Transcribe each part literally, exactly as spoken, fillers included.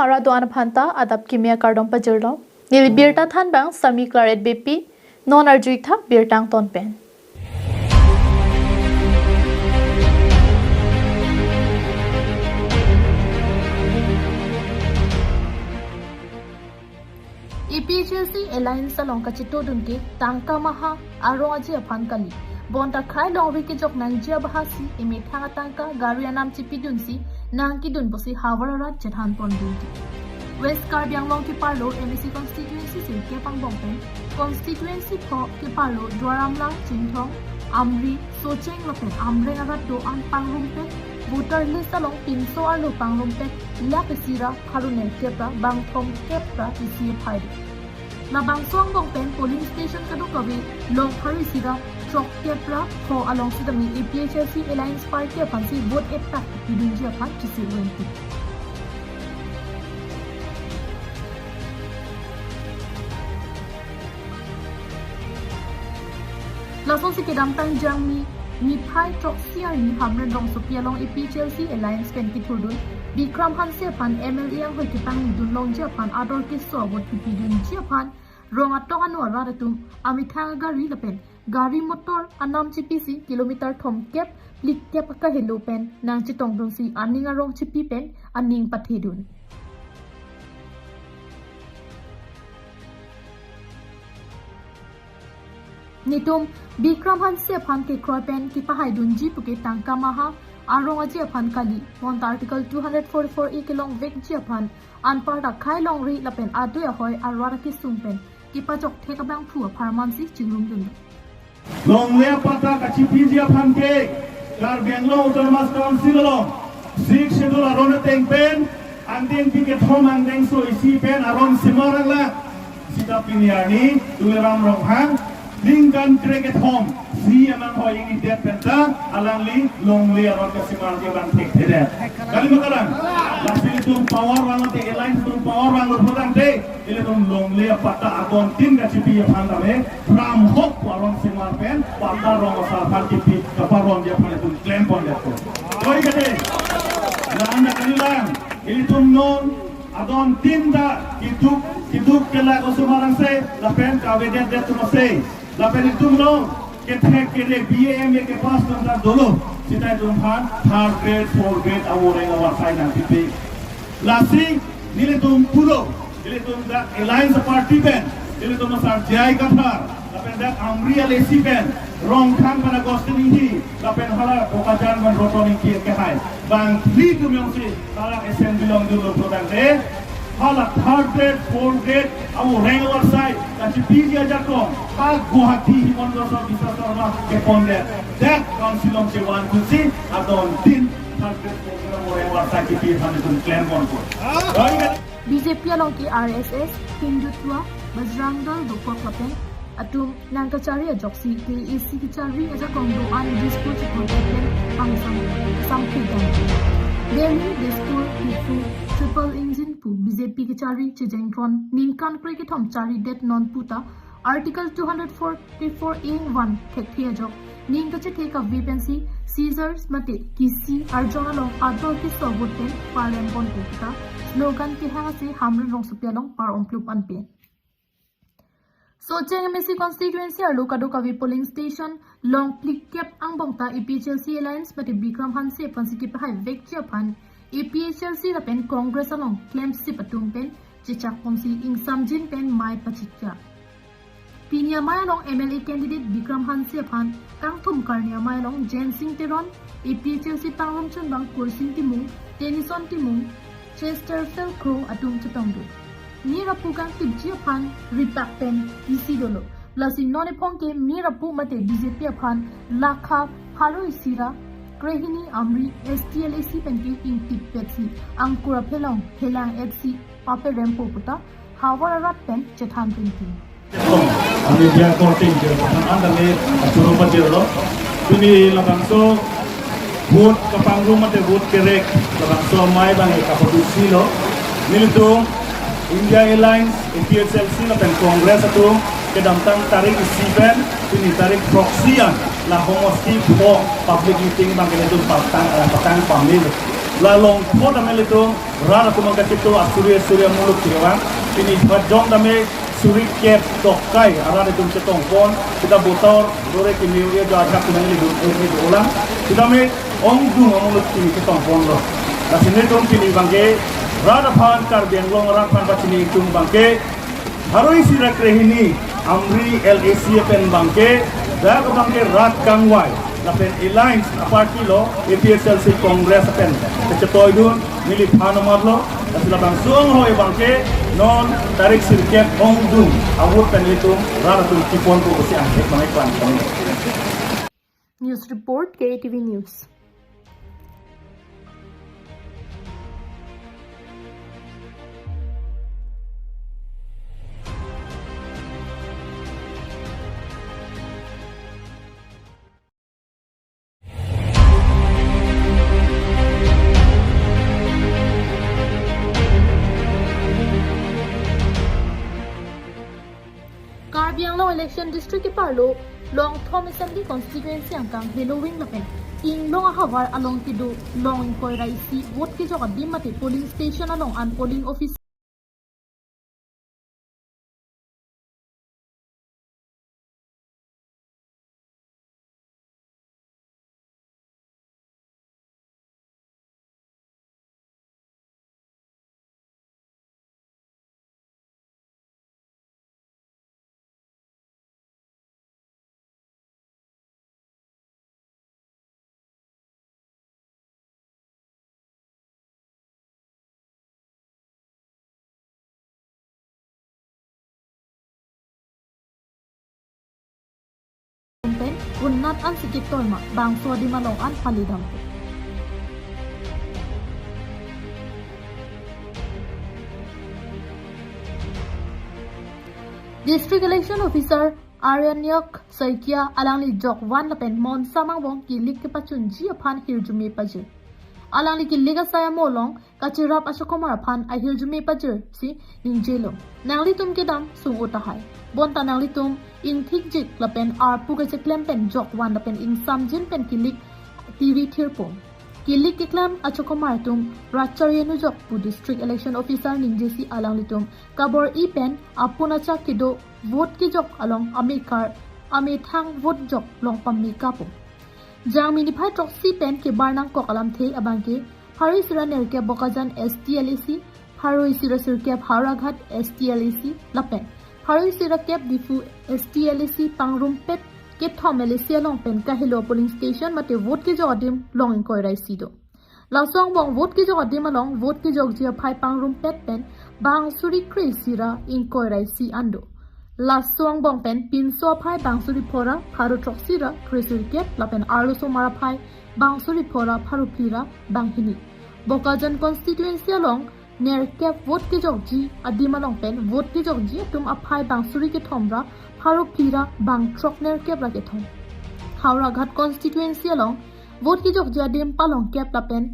Arat do-an aphan ta adap kimi akardom pajirlo. Neli birta thanbang Sami Claret Beypi, non arju-ik tha birta angton pen. A P H L C alliance along kachetongdun ke tangka maha arong aje aphan kali. Bonta khei longri kejok nangji abahasi emethang atangka gari anam chipidunsi nangkedun pusi havar arat chethan pondunde. West Karbi Anglong keparlo M A C constituency sirkep angbong pen constituency pho keparlo Duar Amla, Chinthong, Amri, Socheng lapen Amreng arat do-an pangrum pen voter list along pinso arlo pangrum pen lakh isi ra pharo nerkep ra bang thomkep ra isi aphai do. Labangso angbong pen polling station kadokave long pharo isi ra throkkep ra pho along sitame A P H L C alliance party aphansi vote etak pidunji aphan chisi wenti. Lasonsi kedamtang Jangmi niphai throksi arni Hamren rongsopi along A P H L C alliance pen kethurdun Bikram Hanse aphan M L A anghoi kepangnidun longji aphan ador keso vote pipidunji aphan rong atong ano arat atum amethang agari lapen gari motor anam chipisi kilometer thomkep phlikep akahelo pen nangchetongdunsi aning arong chipi pen aning pathedun. Netum Bikram Hanse aphan kekroi pen kepahaidunji puke tangka maha arong aje aphan kali. Bonta Article two hundred forty-four A kelongvekji aphan anparta khei longri lapen adui ahoi arat akesung pen kepachok thek abangphu apharmansi chingrumdun. Longle apatta kachipiji aphan ke Karbi Anglong Autonomous Council along Sixth Schedule aron ateng pen angdengpi kethom angdengso isi pen aron semar angla. Sita pini arni Tuliram Ronghang ningkan krekethom C E M anghoi ingnidet penta alangli longle aron kasemarji abang thekthedet. Kalima kalang. Lasi ilitum power vanglote, alliance atum power vanglo pulangte ilitum longle apatta adon tin kachipi aphan tame pramhok pu aron semar pen patta rong asar aphan kipi kaparonji aphan ilitum klem pondetpo. Koi kate. Lang na kalilang. Ilitum non adon tin ta keduk keduk kelak osomar angse lapen kavedet det atum angse lapen itum long kethek kere B A M A kepass atum ta dolo, sita itum aphan third grade, fourth grade avoreng avarsai nangpipe. Lasi nelitum pulo, nelitum dak alliance party pen, nelitum asar J I Kathar, lapen dak Amri alesi pen, Rongkhang pen Augustine Enghi, lapen hala Bokajan pen Roton Enghi kehai. Bang phli atum jongsi hala assembly along dunlo pulotangte, hala third grade, fourth grade avoreng avarsai kachipiji ajakong ha Guwahati Himanta Biswa Sarma kepondet dak council along chevandusi adon tin third grade, fourth grade avoreng avarsai kipi aphan itum klem ponpo. Koi kate. B J P along ke R S S, Hindutva, Bajrang Dal dokok lapen atum nangkachari ajoksi K A A C kachari ajakong do-an Dispur chikon pen pangsam samphidam. Delhi, Dispur, Diphu, triple engine pu B J P kachari chejengkron ningkan krekethom charidet non puta Article two hundred forty-four A one thekthe ajok ning kachethe kave pensi seizures mate kisi arjong along ador keso vote pen parlem ponpo puta slogan kehang ase Hamren rongsopi along par-omplup anpen. Socheng M A C constituency arlo kadokave polling station long phlikep angbong ta A P H L C alliance mate Bikram Hanse aphansi kepahaivekji aphan A P H L C lapen Congress along klemsip atum pen chechak ponsi ingsamjin pen mei pachikja. Pini amei along M L A candidate Bikram Hanse aphan kangthum karni amei along Jensing Teron, A P H L C pangrumchunbang Kursing Timung, Tennyson Timung, Chesterfield Kro atum chetongdun. Mir apu kangtipji aphan ripak pen isi dolo. Lasi non ephong ke mir apu mate B J P aphan lakha pharo isi ra krehini Amri S T L A C pen ke ingtip petsi angkur aphelong helang etsi paperempo puta havar arat pen chethan pinpin. Ami dia korting ke anda me suruh pajir lo. Pini labangso vote kapangrum mate vote kerek labangso amei abang kapadusi lo. Nelitum India Alliance, A P H L C lapen Congress atum kedamtang tarik isi pen pini tarik throksi an la homosti pho public meeting abang ke nelitum patang, eh, patang pamil. La Longtho tame ilitum rat atum kachito asuri asuri amuluk kiri vang. Pini pajong tame suri kep tokai arat atum chetongpon. Sita botor dore kimi uye do ajak kimi ilitum ilitum ulang. Sitame ongdung amuluk kimi chetongponlo. Lasi nelitum pini abangke rat aphan, Karbi Anglong rat aphan pachini atum abangke pharo isi ra krehini Amri L A C pen abangke, dak abangke rat kangvai lapen alliance a-party lo, A P H L C Congress pen kachetoidun neliphan amarlo. Lasi labangso anghoi abangke non tarik sirkep ongdung a-vote pen ilitum rat atum kiponpo pusi angthek mangai kwan kami. News report, K A T V News. Karbi Anglong Election District keparlo Longthom Assembly Constituency angkang Heloving lapen Inglong ahavar along kedo long ingkoi ra isi vote kejok adim mate polling station along an polling officer pen unnat an sikit tolma bangso adim along an palidam. District Election Officer Aranyak Saikia alangli jokvan lapen monsa mangbong kilik kepachunji aphan hirjume pajir. Alangli kilik asai amo along kachirap achokomar aphan ahirjume pajirsi ningjelo. Nanglitum kedam sung-o tahai. Bonta nanglitum ingthikjik lapen arpu kacheklem pen jokvan lapen ingsamjin pen kilik tiri thirpo. Kilik keklem achokomar atum rat charye nujok pu District Election Officer ningjesi alanglitum kabor-i pen apun achak kedo vote kejok along amekar amethang vote jok long pamekapo. Jangmi niphai throksi pen kebar nangkok alamthe abangke pharo isi ra nerkep Bokajan S T L A C, pharo isi ra sirkep Howraghat S T L A C lapen pharo isi ra kep Diphu S T L A C pangrumpet kethom L A C along pen kahelo polling station mate vote kejok adim long ingkoi ra isi do. Laso angbong vote kejok adim along vote kejokji aphai pangrumpet pen bang suri kre-isi ra ingkoi ra isi an do. Laso angbong pen pinso aphai bang suri pho ra pharo throksi ra kre-sirkep lapen arlosomar aphai bang suri pho ra pharo phli ra bang hini. Bokajan constituency along nerkep vote kejokji adim along pen vote kejokji atum aphai bang suri kethom ra pharo phli ra bang throk nerkep ra kethom. Howraghat constituency along vote kejokji adim palong kep lapen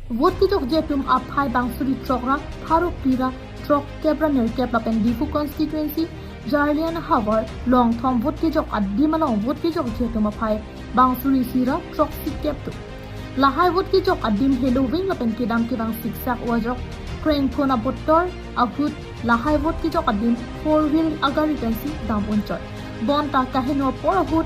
vote kejokji atum aphai bang suri throk ra pharo phli ra throk kep ra nerkep lapen Diphu constituency Jarlian ahavar Longthom vote kejok adim along vote kejokji atum aphai bang suri isi ra throksi kep do. Lahai vote kejok adim Heloving lapen kedam kevang siksak o ajok krengphun abotor ahut lahai vote kejok adim four wheel agari pensi dam unchot. Bonta kaheno apor ahut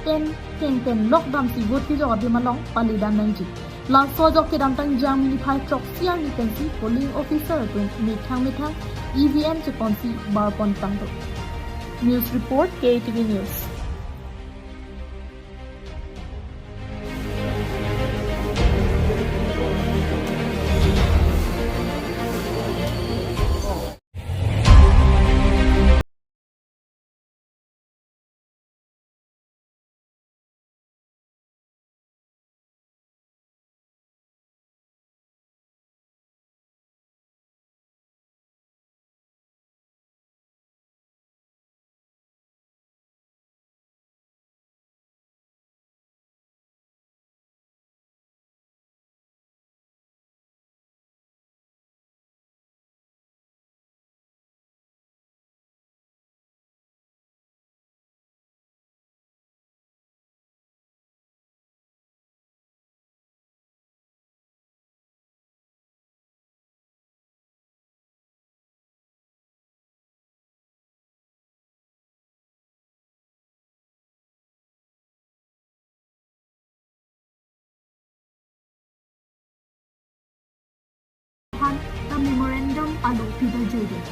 pen keng pen lok damsi vote kejok adim along palidam nangji. Laso ajok kedamtang Jangmi niphai throksi arni pensi polling officer atum methang methang E V M cheponsi barpon tangdo. News report, K A T V News. Peter Judin.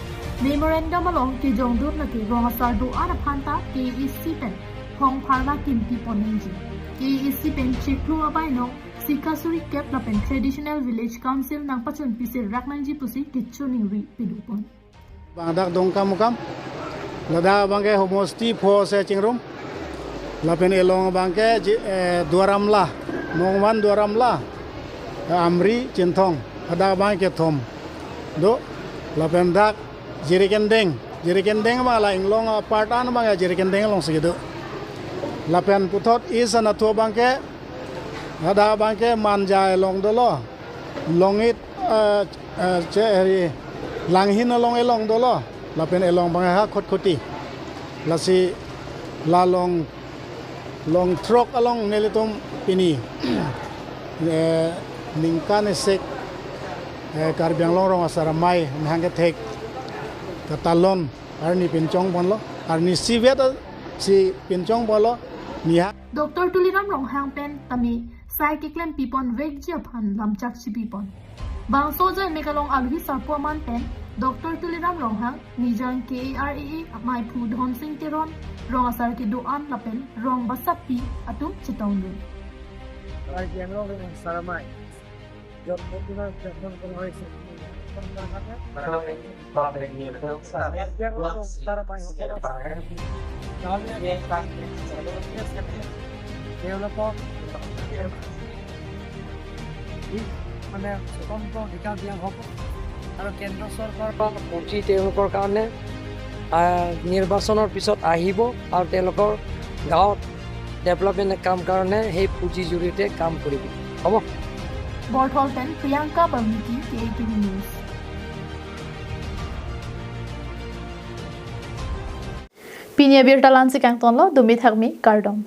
Memorandum along kejongdun lake rong asar do-an aphan ta K A A C pen hong pharla kimpi pon nangji. K A A C pen chiklo abai nong sika suri kep lapen Traditional Village Council nangpachun pisir rak nangji pusi kechoningri pidun pon. Bang dak Dongkamukam, ladak abangke homosti pho se chingrum, lapen elong abangke ji-, eh, Duar Amla, Mongvan Duar Amla, eh, Amri Chinthong, ladak abangke thom do, lapen dak Jirikinding, Jirikinding abang la Inglong apart an abang Jirikinding alongsi kedo. Lapen puthot East anatthu abangke, ladak abangke Manja elong dolo, Longit, eh, eh, che eri Langhin along elong dolo, lapen elong abang ha Khatkhati. Lasi la long, long throk along nelitum pini, eh, ningkan isi, eh, Karbi Anglong Rong Asar Amei amahang kethek katalon arni pinchong ponlo, arni isivet si pinchong ponlo, niha. Doctor Tuliram Ronghang pen tame sai keklem pipon vekji aphan lamchak chipi pon. Bangso ajai mek along alohi sarpo aman pen Doctor Tuliram Ronghang, Nijang K A R A A, Maiphu Dhonsing Teron, rong asar kedo-an lapen rong basapi atum chetongdun. Karbi Anglong Rong Asar Amei. তেওঁলোকক ই মানে স্বতন্ত্ৰ অধিকাৰ দিয়া হ'ব আৰু কেন্দ্ৰ চৰকাৰৰ পৰা পুঁজি তেওঁলোকৰ কাৰণে, আহ, নিৰ্বাচনৰ পিছত আহিব আৰু তেওঁলোকৰ গাঁৱত ডেভেলপমেণ্ট কাম কাৰণে সেই পুঁজিৰ জৰিয়তে কাম কৰিব। হ'ব? Borthol pen Priyanka Barmiki, K A T V News. Pini abirta la-ansi kangtonlo, dumi thakmi, kardom.